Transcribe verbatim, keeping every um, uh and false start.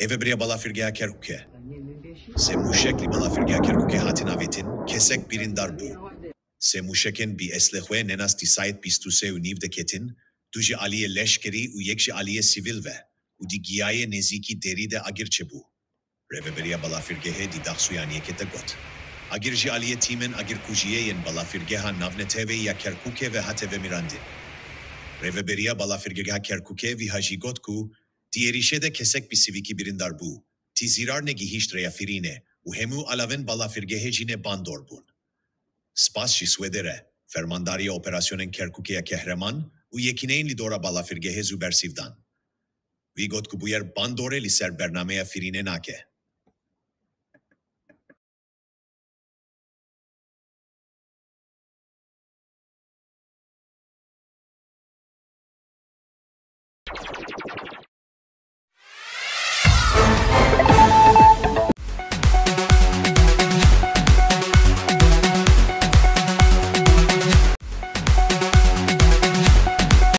Rêveberiya Balafirgeha Kerkûkê. Sê mûşek li balafirgeha Kerkûkê hatin avêtin, kesek birîndar bû. Sê mûşekên bi eslehê nenas di saet bîst û sê û nîv de ketin, du ji aliyê leşkerî û yek ji aliyê sivîl ve û di giyayê nêzîkî derî de agir çêbû. Rêveberiya balafirgehê di daxuyaniyekê de got, agir ji aliyê tîmên agirkujiyê yên balafirgeha navneteweyî ya Kerkûkê ve hate vemirandin. Rêveberiya balafirgeha Kerkûkê wiha jî got ku di êrîşê de kesek bi sivîkî birîndar bû, ti zîrar negihîşt rêya firînê û hemû alavên balafirgehê jî ne bandor bûn. Spas ji Swêdê re, Fermandariya Operasyonên Kerkûkê ya Kahraman û yekîneyên li dora balafirgehê zû bersîv dan. Wî got ku bûyer bandorê li ser bernameya firînê nake.